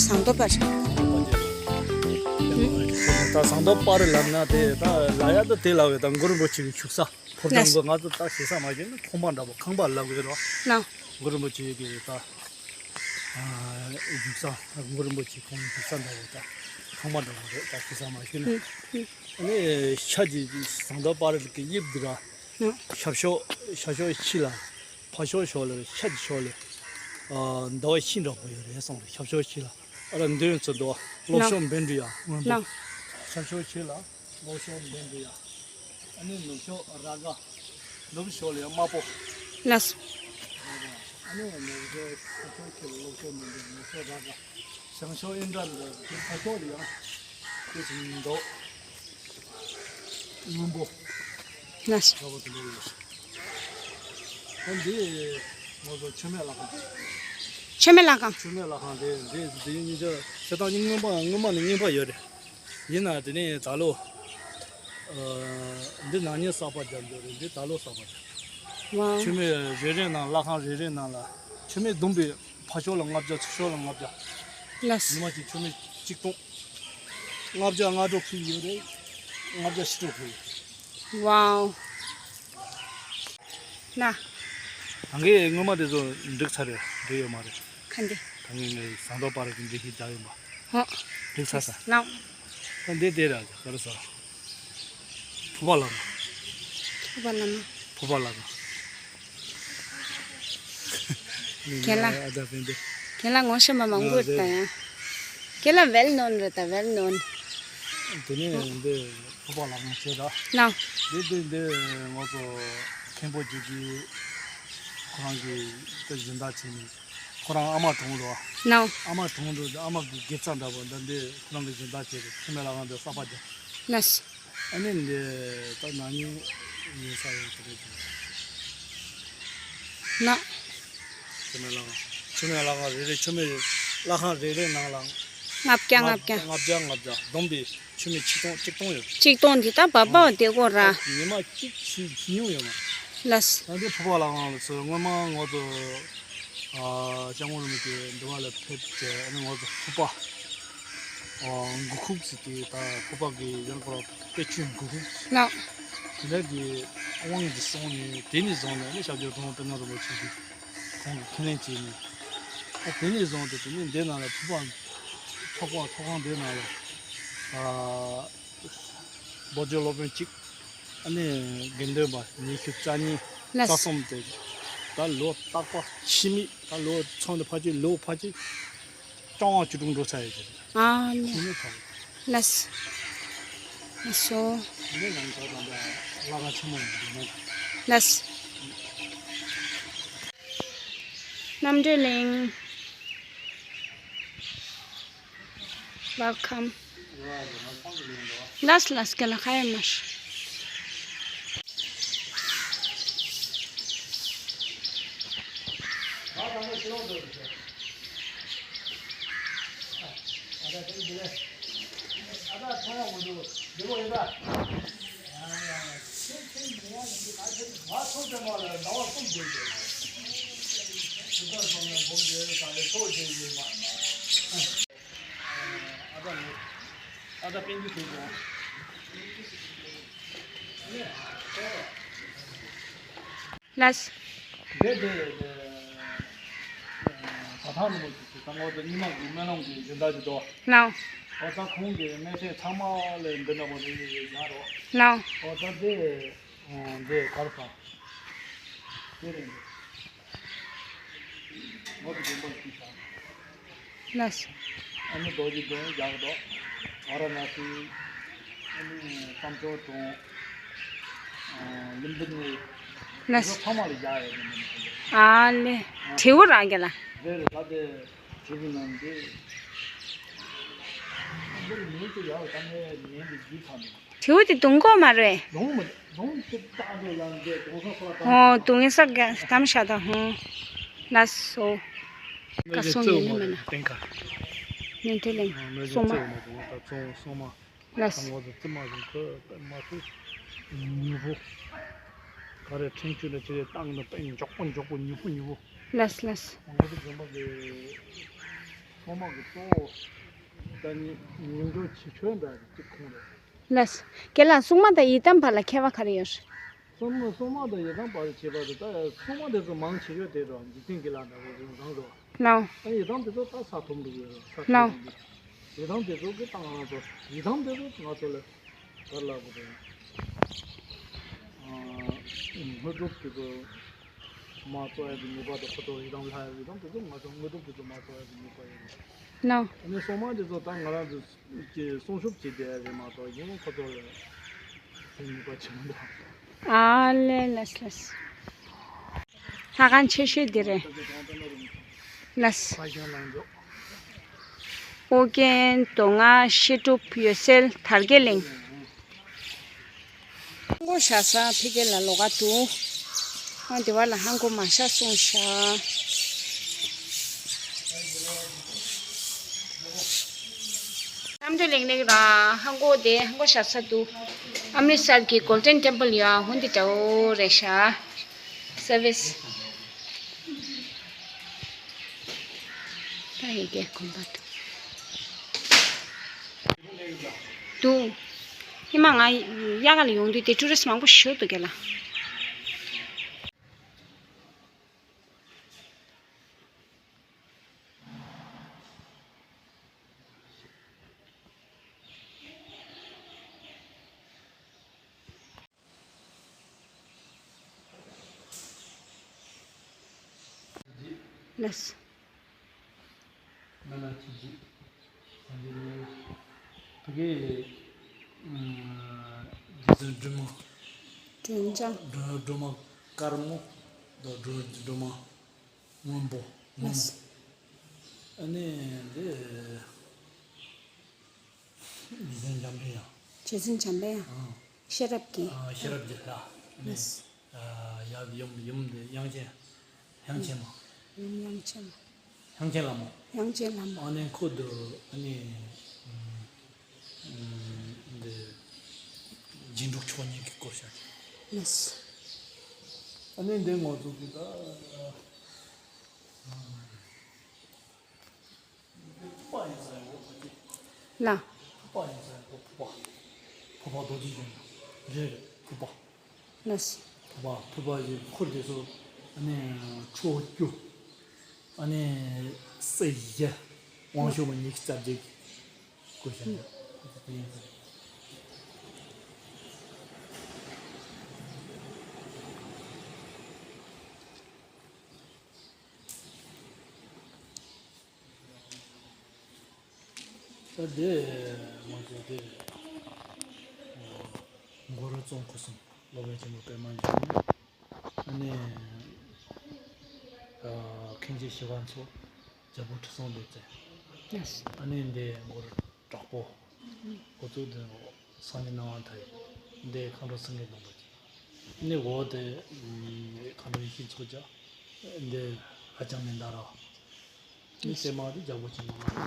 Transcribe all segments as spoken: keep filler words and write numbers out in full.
ཟངས་མདོག་དཔལ། ད་ཟངས་མདོག་དཔལ་ལབ་ན་དེ་ད་ལ་ཡ་ད་དེ་ལ་བའི་ད་གུ་རུ་རིན་པོ་ཆེ་གི་བཞུགས་ས་ཕོ་བྲང་གི་ང་ཚོ་ད་ཞེ་ས་མ་བྱས་ན་ཁང་པ་འདྲ་པོ་ཁང་པ་ལབ་ཡོད་རོ། ན། གུ་རུ་རིན་པོ་ཆེ་གི་ད་བཞུགས་ས་གུ་རུ་རིན་པོ་ཆེ་ཁོང་བཞུགས་ས་འདྲ་པོ་ད་ཁང་པ་འདྲ་པོ་རེད། ད་ཞེ་ས་མ་བྱས་ན་ཨ་ནི་ཤ་གི་ཟངས་མདོག་དཔལ་གི་དབྱིབས་འདི་ར། ཤར་ཕྱོགས་ཤར་ཕྱོགས་ཕྱི་ལ། ཕར་ཕྱོགས་ཕྱོགས་ལ་ཤར་གྱི་ཕྱོགས་ལ། ཨ་ཟླ་བ་ཤིང་འདྲ་པོ་ཡོད་རེད་གསུངས་རེད། ཤར་ཕྱོགས་ཕྱི་ལ་ཨ་ར་མདུན་ཚོ་འདུག་གློག་ཤོག་འབེན་འདྲི་ཡ་སྔོན་པོ། ཤར་ཕྱོགས་ཕྱི་ལ་གློག་ཤོག་འབེན་འདྲི་ཡ། ཨ་ནི་ནུབ་ཕྱོགས་ར་ག་ནུབ་ཕྱོགས་ལ་ཡ་དམར་པོ། ལགས། ཨ་ནི་ནུབ་ཕྱོགས་ཤར་ཕྱོགས་ཕྱི་ལ་གློག་ཤོག་འབེན་འདྲི་ཡ་ནུབ་ཕྱོགས་ར་ག་བྱང་ཕྱོགས་ཨིན་དྲ་འདྲ་དེ་ཕར་ཕྱོགས་ལ་ཡ་དེ་ཚོ་འདུག་སྔོན་པོ། ལགས། ཁ་བ་དུ་ལུག་ཡོད། ད་འདི་ང་ཚོ་མཆོད་མེ་ལྷ་ཁང་། མཆོད་མེ་ལྷ་ཁང་། མཆོད་མེ་ལྷ་ཁང་དེ་འདི་འདི་གཉིས་ཆ་བྱེད་སྟངས་གཉིས་སྔོན་པ་སྔོན་མ་ནས་རྙིང་པ་ཡོད་རེད། ཡིན་ན་དེ་ནས་ད་ལོ་ཨ་འདི་ནང་ཉིད་གསར་པ་རྒྱབ་འདུག་རེད། འདི་ད་ལོ་གསར་པ་རྒྱབ། ཝའོ། མཆོད་མེ་རེ་རེ་ནང་ལྷ་ཁང་རེ་རེ་ནང་ལ་མཆོད་མེ་བརྡུངས་པའི་ཕར་ཕྱོགས་ལ་ལྔ་བརྒྱ་ཚུར་ཕྱོགས་ལ་ལྔ་བརྒྱ། ལགས། ཉི་མ་གཅིག་མཆོད་མེ་གཅིག་སྟོང་། ལྔ་བརྒྱ་ལྔ་དྲུག་ཕུལ་ཡོད་རེད། ལྔ་བརྒྱ་ཕྱི་དྲོ་ཕུལ་ཡོད། ཝའོ། ན། ད་གིན་སྔོན་མ་དེ་ཚོ་འགྲིག་ཚར་རེད། འགྲིག་ཡོད་མ་རེད། ག་འདི། ད་གིན་ངས་ཟངས་མདོག་དཔལ་གྱི་འགྲེལ་བཤད་རྒྱག་ཡིན་པ། ཧོ། འགྲིག་ཚར་ས། ལགས། ད་འདི་དེ་ར་ག་རེ་ཟ། ཕུར་པ་ལགས། ཕུར་པ་ལགས། ཕུར་པ་ལགས། རྒན་ལགས། ཨ་ད་ཕན་དེ། རྒན་ལགས་ངོ་ཤེས་པ་མང་པོ་ཡོད་ད་ཡ། རྒན་ལགས་ཝེལ་ནོན་རེད་ད་ཝེལ་ནོན། དེ་ནས་འདི་ཕུར་པ་ལགས་ངོ་ཤེས་ར། ལགས། འདི་འདི་འདི་ང་ཚོ་མཁན་པོ་རྒྱུད་ཀྱི་ཁོ་རང་གི་ད་སྦྱིན་བདག་བྱས་ནས་ཁོ་རང་ཨ་མ་གྲོངས་འགྲོ། ལགས། ཨ་མ་གྲོངས་འགྲོ། ཨ་མ་གི་དགེ་རྩ་འདྲ་པོ་འདི་འདི་ཁོ་རང་གི་སྦྱིན་བདག་བྱས་ཏེ་མཆོད་མེ་ལྷ་ཁང་འདི་གསར་པ་རྒྱབ། ལགས། ཨ་ནི་འདི་ད་ན་ནིང་ཉེ་ས་ཡོད་དེ་རེད་དེ། ན། མཆོད་མེ་ལྷ་ཁང་། མཆོད་མེ་ལྷ་ཁང་རེ་རེ་མཆོད་མེ་ལྷ་ཁང་རེ་རེ་ནང་ལ་ལྔ་བརྒྱ་ལྔ་བརྒྱ། ལྔ་བརྒྱ་ལྔ་བརྒྱ་བསྡོམས་པས་མཆོད་མེ་ཆིག་སྟོང་གཅིག་སྟོང་ཡོད། གཅིག་སྟོང་འདི་ད་བབ་པ་བདེ་གོ་ར། ཉི་མ་གཅིག་ཕྱིན་ཕྱིན་མྱོང་ཡོད་མ། ལགས། ད་འདི་ཕུར་པ་ལྷ་ཁང་ལ་སོ་སྔོན་མ་ང་ཚོ་ཨ་སྐྱབས་མགོན་རིན་པོ་ཆེ་འདི་བ་ལ་ཕེབས་ཏེ་ཨ་ནི་ང་ཚོ་ཕུར་པ། ཨ་མགོ་ཁུག་ཟེར་ཏེ་ད་ཕུར་པ་གི་ཡང་ཁོ་ར་དཔེ་ཆོས་མགོ་ཁུག་ལགས། དེ་ལས་ཀྱི་དབང་གིས་སོང་ནས་དེ་ནས་བཟུང་ནས་ནི་ཞབས་ཀྱི་གདོང་དཔེ་ན་རིན་པོ་ཆེ་གིས་ཁོང་གིས་ཁས་ལེན་བྱས་ནས་ཨ་དེ་ནས་བཟུང་སྟེ་དེ་ནས་འདི་ནང་ལ་ཕུར་པ་ཚོགས་པ་ཚོགས་ཁང་འདི་ནང་ལ་ཨ་རྡོ་རྗེ་སློབ་དཔོན་གཅིག་ཨ་ནི་དགེ་འདུན་པ་ཉི་ཤུ་རྩ་གཉིས། ལགས། རྩ་གསུམ་དེ་ད་ལོ་རྟག་པ་ཕྱི་མིག་ད་ལོ་ཚང་དུ་ཕ་གཅིག་ལོ་ཕ་གཅིག་སྤྱང་བ་བཅུ་དྲུག་འགྲོ་ཚར་ཡོད་ཀྱི་རེད། ཨ་ནི། ཕྱི་མིག་ཚང་། ལགས། ལགས་སོ། དེ་ནས་ང་ཚོ་ད་ལྟ་བླ་མ་ཆེན་མོ་ཡིན་འདུག་ན། ལགས། རྣམ་གྲོལ་གླིང་། Welcome. ལགས་ལགས་རྒན་ལགས་ཁ་ཡ་མར། ལགས། དེ་དེ་དེ་ད་ཐང་ནི་མོ་ཅིག་ད་ངོ་དེ་རྙིང་མ་གི་སྨོན་ལམ་གྱི་སྦྱིན་བདག་ཅིག་འདུག་ལགས། ཨོ་ད་ཁོང་གི་སྨན་ཆས་ཚང་མ་ལས་འདི་འདྲ་པོ་རེ་རེ་རེ་རྒྱག་རོགས། ལགས། ཨོ་ད་དེ་འདི་གར་ས་དེ་རེད། ངོ་དེ་དགོན་པ་ཅིག་ས། ལགས། ཨ་ནི་རྡོ་རྗེ་གདན་རྒྱག་རྡོ། ཝཱ་ར་ཎ་སི། ཨ་ནི་བསམ་སྦྱོར་གྲོང་། ཨ་ལུམ་བི་ནི། ལགས། ཚང་མ་ལ་རྒྱག་ཡོད་ནི་མིན་ནི། ཨ་ལེ། དྲེའུ་རང་གི་ལ། རེད་རེད། ད་དེ་དྲེའུ་ནང་འདི། འདིར་མིང་དུ་ཡག་ད་ནས་མིང་དུ་བརྒྱུད་ཚར་ནས། དྲེའུ་དེ་རྡུང་གོ་མ་རེད། རྡུང་མི་རྡུང་དེ་བཏང་འདུག་ལ་འདི་རྡུང་ས་ཁོ་ལ་བཏང་། ཨོ་རྡུང་ས་ག་གཏམ་ཤ་ད་ཧུང་། ལགས་སོ། བཀའ་གསུང་ཡིན་ནི་མིན་ན། སྟེང་ཁ། ཉན་ཐོས་གླིང་། སོ་མ། ད་ཚོང་སོ་མ། ལགས། ང་ཚོ་ཙི་མ་རིང་ཁོ་མ་ཚོ་ཉུ་ཕོ། ག་རེ་ཕྲན་ཆུ་ལ་ཅི་རེ་བཏང་ན་དཔེ་མགྱོགས་པོ་མགྱོགས་པོ་ཉུ་ཕོ་ཉུ་ཕོ། ལགས་ལགས། ང་ཚོ་རྫོང་པ་གི། ཐོག་མ་གི་གཙོ་བོ་ད་ཉི་ཉིན་འགྲོ་ཆེ་ཆུང་འདྲ་གི་གཅིག་ཁོང་རེད། ལགས། རྒན་ལགས། སྲུང་མ་དང་ཡི་དམ་བར་ལ་ཁྱད་པར་ག་རེ་ཡོད་རེད། སྲུང་མ་སྲུང་མ་དང་ཡི་དམ་བར་ཁྱད་པར་དེ་ད་སྲུང་མ་དེ་ཚོ་མང་ཆེ་ཤོས་དེ་རོ་འཇིག་རྟེན་གྱི་ལ་འདྲ་བོ་རེད་རང་རོ། ལགས། ཨ་ཡི་དམ་དེ་ཚོ་ད་ས་ཐོབ་འགྲོ་གི་རོ་ས་ཐོབ་ལགས། འགྲོ་གི། ཡི་དམ་དེ་ཚོ་གི་ད་ང་རང་ཚོ་ཡི་དམ་དེ་ཚོ་ང་ཚོ་ལ་ག་རེ་ལབ་དགོས་རེད། ཨ་དངོས་གྲུབ་དེ་ཚོ་མ་རྩོ་ཡ་གི་ནུས་པ་དང་ཁོ་ཚོ་ཡི་དམ་ལྷ་ཡི་དམ་དེ་ཚོ་ང་ཚོ་དངོས་གྲུབ་དེ་ཚོ་མ་རྩོ་ཡ་གི་ནུས་པ་ཡོད་རེད། ལགས། ཨ་ནི་སྲུང་མ་དེ་ཚོ་ད་ང་རང་ཚོ་གི་སྲུང་སྐྱོབ་བྱེད་བསྡད་ཡ་རེད་མ་གཏོགས་ཡིན་ན་ཁོ་ཚོ་ལ་དེ་ནུས་པ་ཆེན་པོ་འདུག་ཨ་ལེ། ལགས་ལགས། ལྷ་ཁང་ཆེ་ཤོས་འདི་རེད། ལགས། ཨོ་རྒྱན་མདོ་སྔགས་བཤད་སྒྲུབ་འོད་གསལ་དར་རྒྱས་གླིང་། ལྷ་མགོ་བཞག་ས་ཕ་གི་ལ་ལོགས་ཀ་འདུག་ཨ་འདི་བ་ལ་ལྷ་མགོ་མ་བཞག་གསུངས་ཤག་རྣམ་གྲོལ་གླིང་ནས་ར་ལྷ་མགོ་དེ་ལྷ་མགོ་བཞག་ས་འདུག་ཨ་མི་རི་སར་གྱི་Golden Temple ཡོད་ཨ་ཧོན་དེ་འདྲ་བོ་རེད་ཤག་སར་བིས། ད་ཡི་གེ་གོམ་པ་འདུག་འདུག་ཧི་མ་ང་དབྱར་ཁ་ལ་ཡོང་དུས་དེ་ཊུ་རི་སི་མང་པོ་ཞིག་འདུག་ག་ལ། ལགས། ང་ལ་ཅི་ཅི། ཕ་གི། རྗེ་བཙུན་སྒྲོལ་མ། སྒྲོལ་ལྗང་། སྒྲོལ་སྒྲོལ་མ་དཀར་མོ། སྒྲོལ་སྒྲོལ་མ་སྔོན་པོ། སྔོན་མོ། ལགས། ཨ་ནི་འདི། རྗེ་བཙུན་འཇམ་དཔལ་དབྱངས། རྗེ་བཙུན་འཇམ་དཔལ་དབྱངས། ཨང་། ཤེས་རབ་ཀྱི། ཨ་ཤེས་རབ་ཀྱི་ལྷ། ཨ་ནི། ལགས། ཨ་ཡབ་ཡུམ་ཡུམ་འདི་དབྱངས་ཅན། དབྱངས་ཅན་མ། ཡུམ་དབྱངས་ཅན་མ། དབྱངས་ཅན་ལྷ་མོ། དབྱངས་ཅན་ལྷ་མོ། ཨ་ནི་ཁོ་འདི་ཨ་ནི། ཨ་འདི། རྗེས་འགྲོ་མཆོག་གཉིས་ཀྱི་སྐོར་བཤད་ཀྱི། ལགས། ཨ་ནི་འདི་ངོ་ཚུགས་ཀྱི་ད། ལ། ཕུར་པ་ཡིན་ས་ཡོད་ཕུར་པ། ཕུར་པ་ཡིན་ས་ཡོད་ཕུར་པ། ཕུར་པ་རྡོ་རྗེ་གཞོན་ནུ། རེད་རེད་ཕུར་པ། ལགས། ཕུར་པ་ཕུར་པ་ཡི་འཁོར་དེ་ཚོ་ཨ་ནི་ཁྲོ་བཅུ། ཨ་ནི་སྲིད་བཞི། དབང་ཕྱུག་མ་ཉི་ཤུ་རྩ་བརྒྱད་ཀྱི་སྐུ་བཞེངས་ཡོད། ད་དེ་ང་ཚོ་དེ་མགོ་རུ་ཙོང་ཁུ་སུམ་སློབ་དཔོན་ཆེན་པོ་པད་མ་འབྱུང་གནས། ཨ་ནི་མཁན་ཆེན་ཞི་བ་འཚོ། རྒྱལ་པོ་ཁྲི་སྲོང་ལྡེ་བཙན། ཨ་ནི་འདི་མགོ་རུ་དྲག་པོ། ཁོ་ཚོ་དེ་སངས་རྒྱས་སྣང་བ་མཐའ་ཡས། འདི་མཁའ་འགྲོ་སེང་གེ་གདོང་པ་ཅན། ནི་འོ་དེ། མཁའ་འགྲོ་ཡེ་ཤེས་མཚོ་རྒྱལ། འདི་ཧ་ཅང་མི་འདའ་ར། ནི་སེ་མ་དེ་རྒྱལ་པོ་ཆེན་པོ་མ་རེད།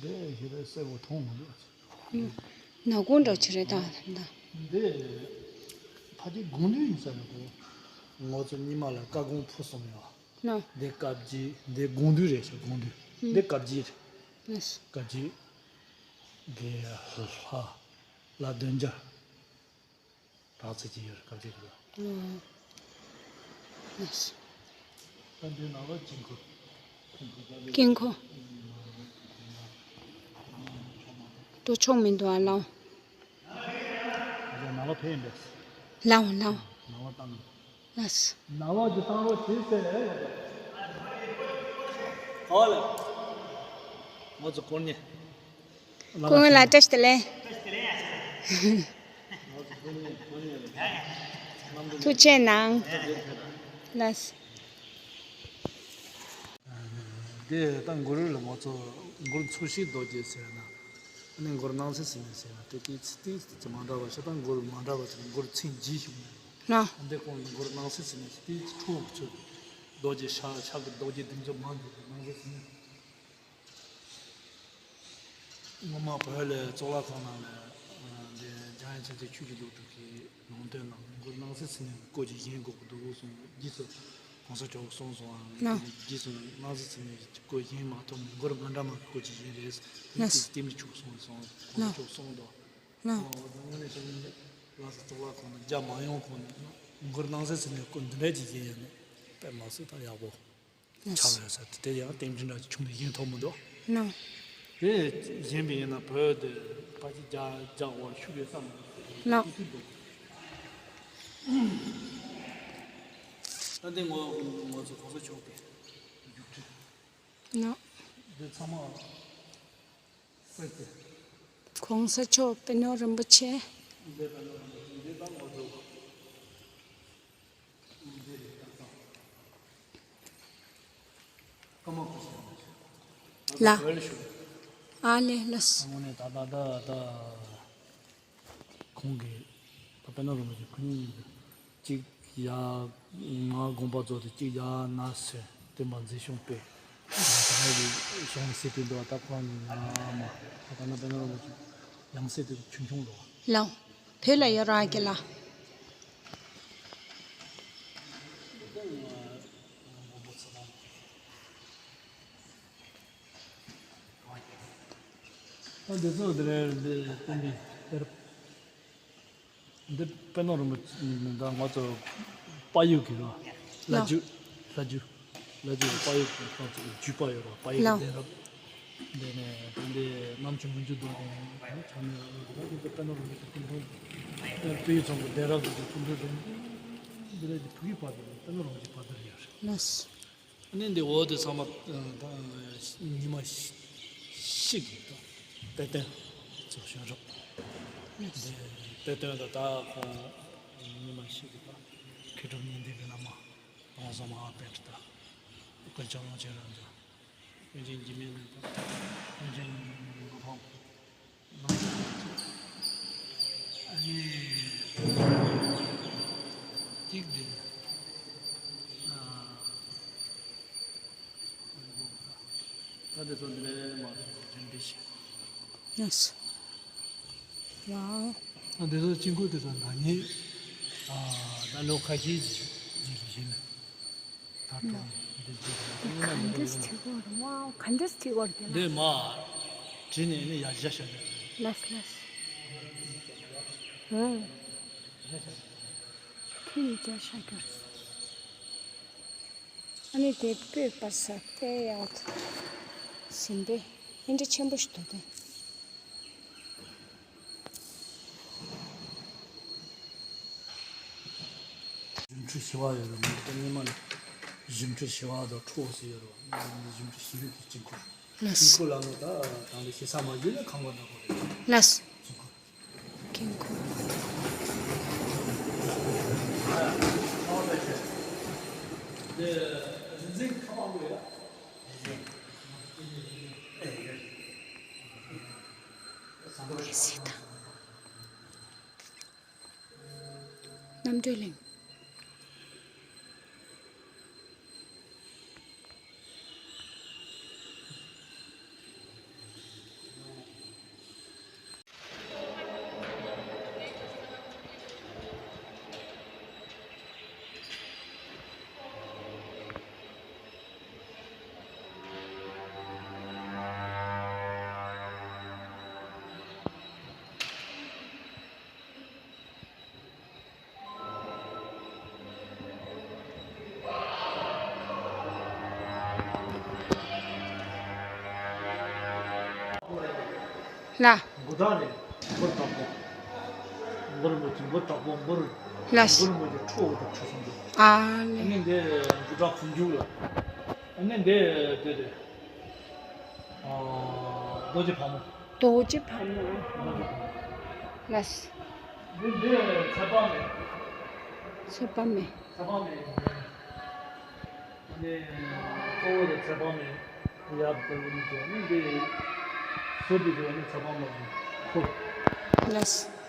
འདི་ཞེ་དྲག་གསལ་པོ་མཐོང་མི་འདུག་ནག་ཁུང་འདྲ་ཅིག་རེད་ད་ད། འདི་ཕ་གི་དགོང་དུས་ཡིན་ས་རེད་གོ། ང་ཚོ་ཉི་མ་ལ་བཀའ་དགོངས་ཕུལ་སོང་ཡ། ན། འདི་བཀའ་བརྒྱུད་འདི་དགོང་དུས་རེད་ཤག་དགོང་དུས། ཨུ། འདི་བཀའ་བརྒྱུད་རེད། ལགས། བཀའ་བརྒྱུད། འདི་ལྷ། ལྷ་བདུན་བརྒྱ། དྲག་ཚད་ཀྱི་ཡོད་རེད་བཀའ་བརྒྱུད་ཀྱི་ལ། ཨོ། ལགས། ད་འདི་ནང་ལ་དཀྱིལ་འཁོར། དཀྱིལ་འཁོར། དུ་ཆོག་མི་འདུག་ཨ་ལའོ། ནང་ལ་ཕེབས་ཡིན་པས། ལའོ་ལའོ། ནང་ལ་བཏང་། ལགས། ནང་ལ་ཅིག་བཏང་རོགས་བྱེད་ཟེར། ཨོ་ལ། ང་ཚོ་དཀོན་གཉེར། སྐུ་ངོ་ལགས་བཀྲ་ཤིས་བདེ་ལེགས། ཐུགས་རྗེ་གནང་། ལགས། འདི་ད་མགོ་རུ་ལ་ང་ཚོ་མགོ་རུ་མཚོ་ཤིང་རྡོ་རྗེ་ཟེར་ན། ཨ་ནི་མགོ་རུ་སྣང་སྲིད་ཟེར་ནས་ཟེར་ན་དེ་དེའི་ཚིག་དེའི་ཚིག་མ་འདྲ་བ་ཤ་སྟག་མགོ་རུ་མ་འདྲ་བ་ཟེར་ན་མགོ་རུ་མཚན་བརྗེས་བྱུང་ནས། ལགས། འདི་ཁོང་མགོ་རུ་སྣང་སྲིད་ཟེར་ནས་དེའི་ཚིག་ཁྲོ་བོ་ཚོ་རྡོ་རྗེ་ཤ་ཤ་གི་རྡོ་རྗེ་བདུན་ཅུ་མང་དུ་སྣང་སྲིད་ཟེར་ནས། སྔོན་མ་བོད་ལ་གཙུག་ལག་ཁང་ནང་ལ་འདི་འཇམ་དབྱངས་ཆོས་ཀྱི་ཆོས་ཀྱི་བློ་གྲོས་ཀྱི་ནང་དོན་ནང་མགུར་སྣང་སྲིད་ཚེ་ནས་སྐོར་གྱི་བཞེངས་དགོས་ཀྱི་འདུག་གསུངས། རྗེས་སུ་གོང་ས་མཆོག་གསུངས་སོང་། ཨ་རྗེས་སུ་སྣང་སྲིད་ཚེ་ནས་སྐོར་བཞེངས་མ་ཐུབ་ནས་མགུར་མཎྜལ་མ་གི་སྐོར་གྱི་བཞེངས་རེད། དེ་ལགས། དེ་ལྟད་མོ་ཆོས་གསུངས་སོང་། གོང་ས་མཆོག་གསུངས་འདུག་ལགས། ཨོ་དངོས་གནས་དྲང་གནས་ལགས་སོ། གཙུག་ལག་ཁང་ནང་རྒྱ་མ་ཡོང་གོང་ནས་མགུར་སྣང་སྲིད་ཚེ་ནས་སྐོར་འདི་འདྲ་ཅིག་བཞེངས་ཡོད་ན་དཔེ་མ་སྲིད་ད་ཡག་པོ། ཆགས་ཡོད་ས་དེ་དེ་ཡང་རྟེན་འབྲེལ་འདྲ་ཆུང་ནས་བཞེངས་ཐུབ་མི་འདུག་ལགས། དེ་བཞེངས་པ་ཡིན་ན་བོད་དེ་ཕལ་ཆེར་རྒྱ་རྒྱ་དབར་ཤུགས་ཡོད་ས་མ་རེད། ལགས། ཏན་ཏན་ངོ་ངོ་ཚོ་གོང་ས་མཆོག་གི་རྒྱུགས་ཁྲི། ལགས། འདི་ཚང་མ་གསེར་གྱི། གོང་ས་མཆོག་པད་ནོར་རིན་པོ་ཆེ། འདི་པད་ནོར་རིན་པོ་ཆེ་འདི་ད་ངོ་ཚོ། ལགས། ཨ་ལས་ལགས། དངོས་གནས་ད་ད་ད་ད་ཁོང་གིས་ད་དཔེར་ན་རུ་མི་གི་ཁུ་ཉིན་གཅིག་ཡ་ང་དགོངས་པ་རྫོགས་ཏེ་གཅིག་ཡ་ན་ཟེར་བསྟན་པ་འཛིན་སྐྱོང་སྤེལ་ད་ང་གི་གཞུང་སྲིད་དུ་འདུག་ད་ཁོང་གཉིས་ང་མ་ད་ད་ན་དཔེར་ན་རུ་མི་གི་ཡང་སྲིད་དུ་ཆུང་ཆུང་རུ། ལགས། བོད་ལ་ཡོད་ར་གི་ལ། ཨ་འདི་ཚོ་འདི་རེད། འདི་སྟོན་པའི་གཏེར། འདི་དཔེར་ན་རུ་མི་ད་ང་ཚོ་དཔལ་ཡུལ་གི་ར་ལྷ་རྒྱུད་ལྷ་རྒྱུད། ལ་རྒྱུ་དཔལ་ཡུལ་གྱི་ཁོང་ཚོ་རྒྱུད་པ་ཡོད་ར། དཔལ་ཡུལ་ལགས། གདན་རབས། འདི་ནས་ད་འདི་གནམ་ཆུ་མུན་ཆུ་རྡོ་རིང་བྱང་མི་རང་ལ་འདི་དཔེར་ན་རུ་མི་གི་སྐུ་འཁྲུངས་དཔལ་ཡུལ་ཚང་གི་གདན་རབས་ཀྱི་སྐུ་འཁྲུངས་དེ་འདི་ལས་ཀྱི་ཕུག་གི་བར་དུ་དཔེར་ན་རུ་མི་གི་བར་དུ་ཡོད་རེད། ལགས། ཨ་ནི་འདི་འོག་དེ་ཚང་མ་ཉི་མ་ཤི་གི་དཔེ་སྟོན་ཚོ་བྱུང་རབས། འདི་དཔེ་སྟོན་དང་ད་ཁོང་ཉི་མ་ཤི་གི་མཁས་གྲུབ་གཉིས་ལྡན་གྱི་བླ་མ། ༸གོང་ས་མ་ཧཱ་པཎྜི་ཏ། དཀོན་མཆོག་ཀློང་ཆེན་རབ་འབྱམས། ཀུན་མཁྱེན་འཇིགས་མེད་བློན་པོ། ཀུན་མཁྱེན་ངག་དབང་། ཨ་ནི། གཅིག་འདི། ཨ། ད་འདི་ཚོ་འདི་ནས་མར་རྒྱུན་འདི་བྱས། ཡེས། ཝའོ། ཨ་འདི་ཚོ་དཀྱིལ་འཁོར་དེ་ཚོ་ན་ནིང་། ཨ་ད་ལོ་ཁ་ཤས་ཀྱི་རྗེས་ལ་བཞེངས་ནས། ད་ལྟ་འདི་རྗེས་ལ་ད་ག་འདྲས་ཐིག་གོ་རེད། ཝའོ། ག་འདྲས་ཐིག་གོ་རེད་ལ། འདི་མར་བྲིས་ནས་ནི་ཡར་བཞག་བཞག་ནས། ལགས་ལགས། ཨོ། ཁྱོད་ཡིས་བརྒྱ་ཤ་གྱུར། ཨ་ནི་དེ་སྤོས་པ་ཟ་དཔེ་ཡག་ཟིན་པས་ཨེ་འདྲ་ཆེན་པོ་ཞིག་འདུག་སྟེ། གཞུང་ཁྲི་བྱེ་བ་ཡོད་རེད་མོད། ད་སྔོན་མ་ནས་གཞུང་ཁྲི་བྱེ་བ་དང་ཁྲི་འོ་ཟེར་ཡོད་རེད་བ། སྔོན་མ་ནས་གཞུང་ཁྲི་བྱེ་བའི་གི་དཀྱིལ་འཁོར། ལགས། དཀྱིལ་འཁོར་ལ་ནི་ད་དང་པོ་ཞེ་ས་མ་ཡིན་ན་ཁང་པ་འདྲ་པོ་རེད། ལགས། དཀྱིལ་འཁོར། དཀྱིལ་འཁོར། དེ་རིག་འཛིན་ཁ་པར་དགོས་ཡ། རེད་ཟེར་ད། རྣམ་གྲོལ་གླིང་། ལ། མགུར་དག་རེད། མགུར་དྭགས་པོ། མགུར་མོ་ཆེ་མགུར་དྭགས་པོ་མགུར། ལ། མགུར་མོ་ཆེ་ཁྲོ་བོ་དང་ཁྲི་སྲོང་ལྡེ། ཨ་ནི་ལེ། འདི་མགུར་དག་ཁུ་བྱུག་ལ། ཨ་ནི་འདི་འདི་རེད། ཨ། རྡོ་རྗེ་ཕག་མོ། རྡོ་རྗེ་ཕག་མོ། རྡོ་རྗེ་ཕག་མོ། ལགས། འདི་འདི་ཚེ་དཔག་མེད། ཚེ་དཔག་མེད། ཚེ་དཔག་མེད། ཨ་ནི་གཙོ་བོ་དེ་ཚེ་དཔག་མེད་ཡབ་དེ་ནི་དེ་ནི་འདི་ཟུར་དུ་དེ་ནི་ཚེ་དཔག་མེད་ཁུ། ལགས།